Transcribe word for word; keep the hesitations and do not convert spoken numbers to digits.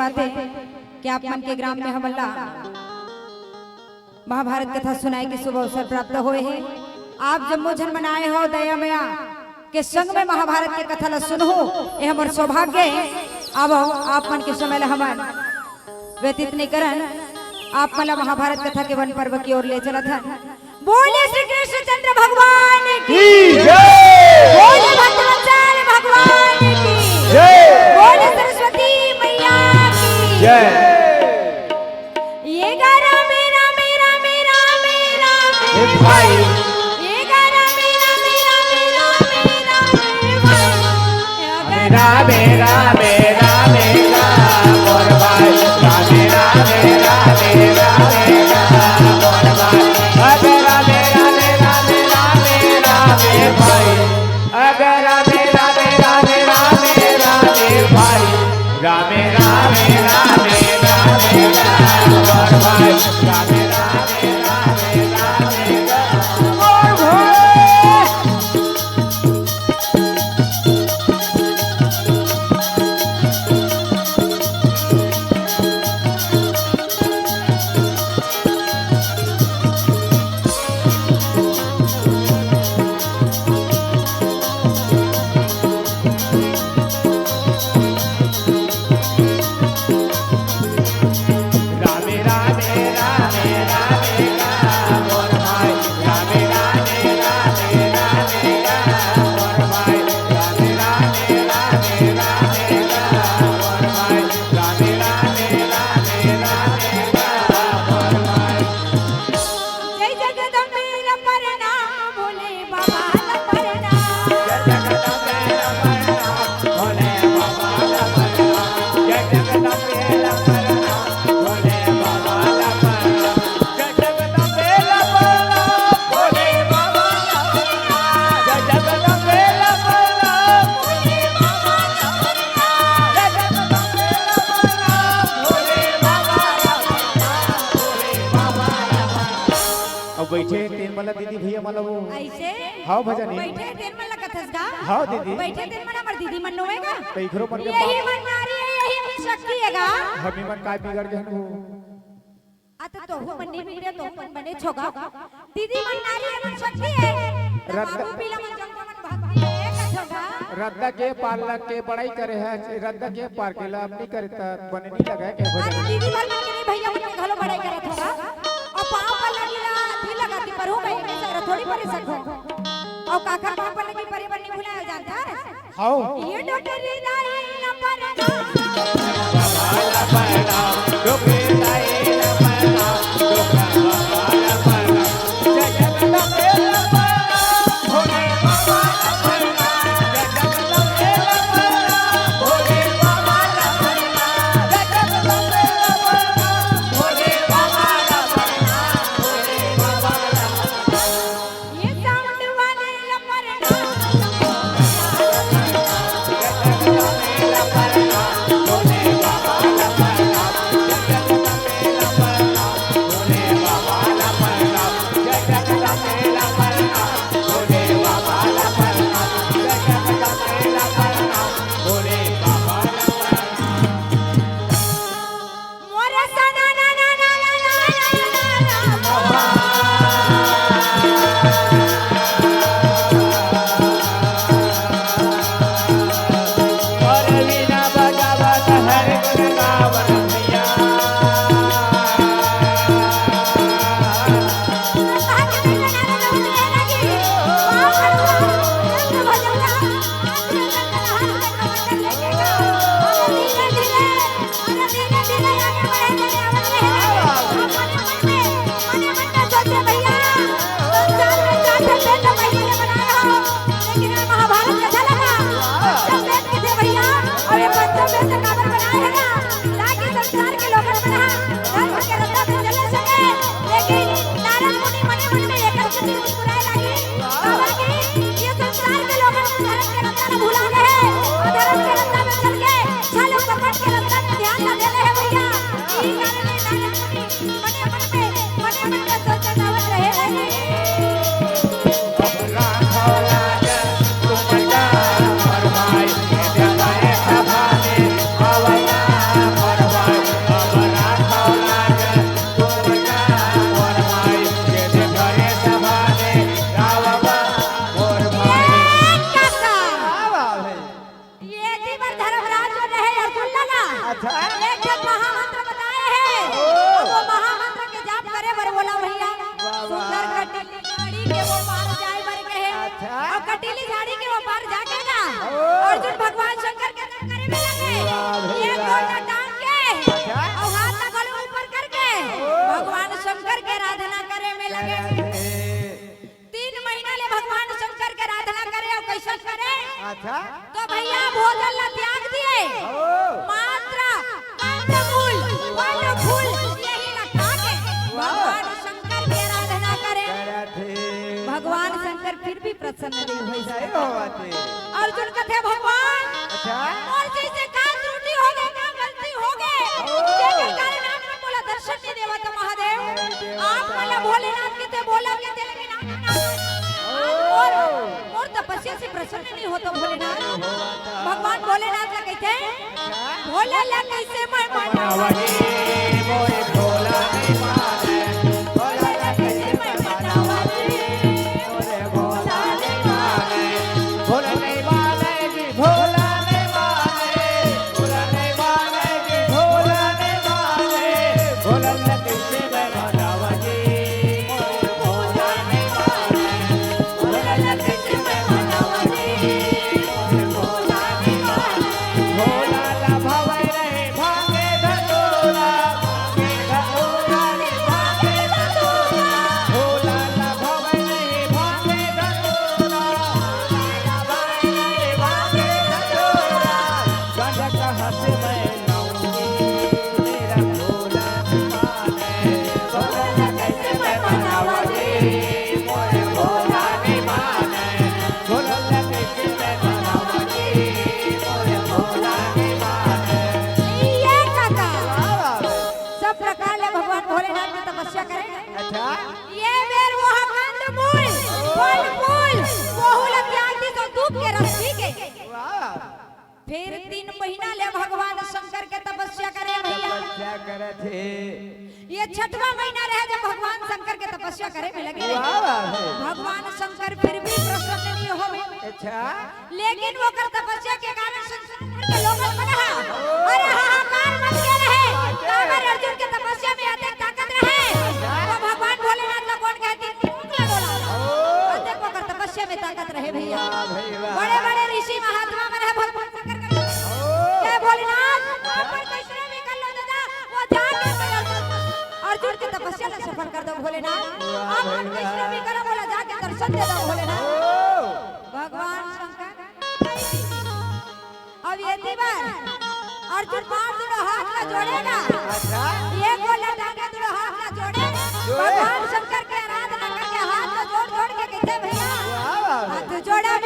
बात हे कि आप मन के ग्राम में हमन ला महाभारत कथा सुनाए के शुभ अवसर प्राप्त होए हे। आप जम्मो झन मन आए हो, दया मया के संग में महाभारत के कथा ला सुनहू, ये हमर सौभाग्य हे। अब आप मन के समय ला हमन व्यतीत नइ करन, आप मन ला महाभारत कथा के वन पर्व की ओर ले चलत हन। बोले श्री कृष्णचंद्र भगवान की। की जय। बोले भक्तवत्सल भगवान की। जय। बोले सरस्वती मैया की। जय। ये गा रामे, रामे, रामे, रामे, रामे। ए भाई। ये गा रामे, रामे, रामे, रामे, रामे, भाई। रामे, रामे, रामे, राम मोर भाई। रामे, रामे, रामे, रामे, राम मोर भाई। अबे रामे, रामे, रामे, रामे, रामे भाई। अबे रामे, रामे, रामे, रामे, रामे भाई। रामे, रामे, रामे, रामे, राम मोर भाई। रामे, रामे, रामे, रामे, राम मोर भाई। जय जगदम्बे ला प्रणाम, भोले बाबा ला प्रणाम। जय जगदम्बे ला प्रणाम, भोले बाबा ला प्रणाम। जय जगदम्बे ला प्रणाम, भोले बाबा ला प्रणाम। जय जगदम्बे ला प्रणाम, भोले बाबा ला प्रणाम। जय जगदम्बे ला प्रणाम, भोले बाबा ला प्रणाम। जय जगदम्बे ला प्रणाम, भोले बाबा ला प्रणाम। अउ बइठे तेन मन ला दीदी भइया मन ला वो। अइसे? हव भजन ही। बइठे तेन मन ला कथस गा? हव दीदी। बइठे तेन मन हमर दीदी मन नोहे गा? त इखरो मन के यही बाप मन नारी हे, यही मन शक्ति हे गा। हमनी मन काय बिगड़ गेन हो? आ त तोहू मन नइ बिगड़े, तोहू मन बने छो गा। दीदी मन नारी हे, मन शक्ति हे। त रद्दा बाबू पीला मन जंग मन भक्ति हे, कथो गा। रद्दा के पार लग के बड़ाई करे हे, रद्दा के पार के ला अपनी करे त बने नइ लगे के हो अरे जाए। दीदी भर मन के नइ भइया मन के घलो बड़ाई करत होगा। अउ पाँव पर लगी ला, दिल लगा के परहू गए, के सर थोड़ी परे सको। अउ काकर पाँव पर लगी परे बर नइ भुलाए जानता है? हव। ये डोकरी दाई न परना। कटीली झाड़ी के ओ पार जाके ना, ओ। अर्जुन भगवान शंकर के तप करे में लगे। वाह भाई एक वाह। गोड़ ला टांग के, अच्छा। अउ हाथ ला घलो ऊपर करके, ओ। भगवान शंकर के आराधना करे में लगे। करे थे। तीन महीना ले भगवान शंकर के आराधना करे, अउ कइसन करे? अच्छा। तो भइया भोजन ला त्याग दिए, ओ। मात्र कंदमूल, फल फूल, यही ला खा के वाह। भगवान शंकर के आराधना करे। करे थे। भगवान शंकर फिर भी प्रसन्न नहीं होइस। सही बात हे। अर्जुन कथे, "भगवान, अच्छा। मोर जइसे का त्रुटि होगे, का गलती होगे, ओ। जेकर कारण आप मन मोला दर्शन नहीं देवत, महादेव। नहीं देवत। आप मन ला भोलेनाथ कथे, बोला कथे, लेकिन आप मन ओ। मोर, मोर तपस्या से प्रसन्न नहीं होत भोलेनाथ।" भगवान भोलेनाथ ला कथे, भोला ला कइसे मैं मनावं? ये काका, सब प्रकार ले भगवान भोलेनाथ के तपस्या करे। अच्छा। ये बेर वो कंद मूल, फल फूल, वहू ला त्याग दी तो दूब के रस पी के। वाह। फिर तीन महीना ले भगवान शंकर के तपस्या करे भइया। तपस्या करे थे। ये छठवां महीना रहे जब भगवान शंकर के तपस्या करे में लगे रहे। वाह, वाह, वाह। भगवान शंकर फिर भी प्रसन्न नहीं होवे। अच्छा। लेकिन ओकर तपस्या के कारण संसार के लोगन मन ह, अरे हाहाकार मच गे रहे। काबर अर्जुन के तपस्या में अतेक ताकत रहे। तो भगवान भोलेनाथ ला कोन कहती, "टोकला डोला।" अतेक ओकर तपस्या में ताकत रहे भइया। वाह भइया। बड़े-बड़े ऋषि महात्मा मन ह भगवान शंकर के, "हे भोलेनाथ, आप मन कइसने भी कर लो दादा, वो जाके अर्जुन के तपस्या ला सफल कर दो भोलेनाथ। आप मन कइसने भी करो, मोला जाके दर्शन दे दो भोलेनाथ।" भगवान शंकर अब ये दीवार अर्जुन बाण दोनों हाथ ला जोड़ेगा। अच्छा। ये गोला डांगा दोनों हाथ ला जोड़े। जोड़े। भगवान शंकर के आराधना करके हाथ ला जोड़ जोड़ के कहते, "भइया, वाह, वाह। हाथ जोड़ा